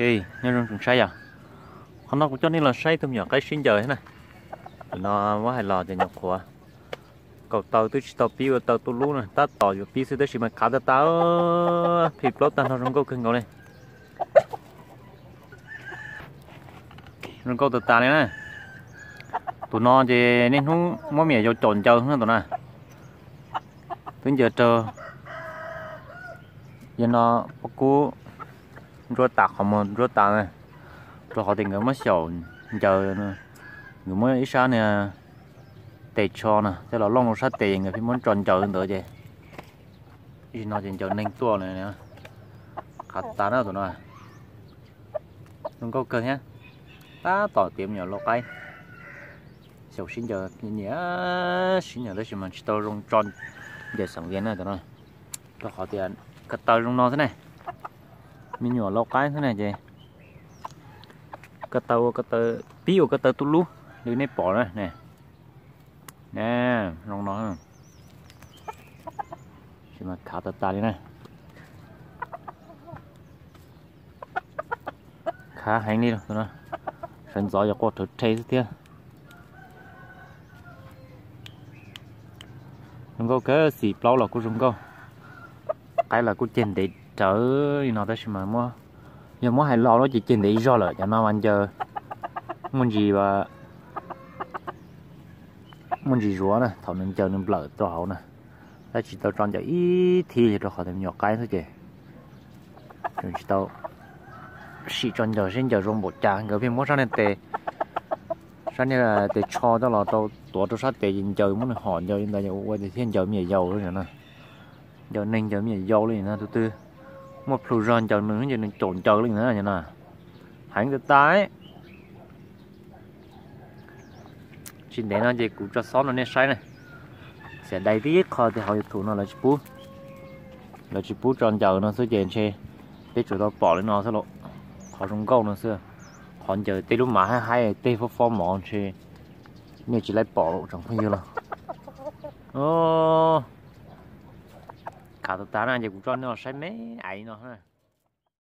Nyob zoo tsoom saib yom, qhov no kuv coj nej los saib tus me nyuam qaib sib ncaws thiab na. Tam no muab hais los ces nyuam qhuav kaum taw twb tsis tau pib ua taw tu lub na, tab tom yuav pib xwb tab sis mas khav tas tas, phim plaub tag nrho zoo nkauj kawg nkaus li. Zoo nkauj tas tas li na. Tus no ces niaj hnub muab me nyuam yaus caum ncaws na tus na. Twb ncaws raug yog no pob kub nruab tas qhov muag nruab tas na, rau qhov tias nkawd muab xyaum ncaws, nkawd muab ib sab niag tes tsho na coj los looj rau sab tes, nkawd pheej muab tso ncaws ntawd ces ib no ces ncaws neeg tuaj na. Qhav tas na tus no. Zoo nkauj kawg thiab. Tab tom tiav me nyuam lau qaib, xyaum sib ncaws, nyiam sib ncaws tab sis mas tsis tau zoo tso ncaws xeem Vias na tus no, rau qhov tias ko taw zoo no xwb ne, me nyuam lau qaib xwb ne ces ko taw ua ko taw, pib ua ko taw tu lub li nej pom na ne. Zoo no, khav tas tas li na. Khav heev li, sawv ntxov yog qua rhawv rhe xwb thiab. Zoo nkauj kawg, xim plaub los kuj zoo nkauj, qaib los kuj ceg ntev rawv li no tab sis mas yog muab hais los lawm ces ceg ntev ib zog lawm. Cov no mas ncaws muaj ntsis, muaj ntsis zuav na, thaum nws ncaws nws nplawm rau hauv na, tab tsis tau tso ncaws ib thib li rau qhov tias me nyuam qaib xwb ces tsis tau sim tso ncaws seb ncaws zoo npaum cas. Nkawd pheej muab sab niag tes, sab niag tes tsho coj los rau tuav rau sab tes ces ncaws muab nws hom ncaws li ntawd ua tias thiaj ncaws me nyuam yaus li no. Ncaws neeg ncaws me nyuam yaus li no, tus twg muaj plhu zog ncaws nws ces nws caum ncaws li no. Heev tas tas. Tsis ntev no ces kuv tso xob rau nej saib na. Xiam dai tib qho tias hauv YouTube no lawv tsis pub, lawv tsis pub tso ncaws no xwb ces ntshe peb tsuas tau pom li no xwb lauj. Qhov zoo nkauj no xwb, qhov ncaws tej lub mav haib haib tej fob fob mov ntshe nej tsis laib pom lauj tsoom phooj ywg los. Khav tas tas na ces kuv tso nej los saib me ais no.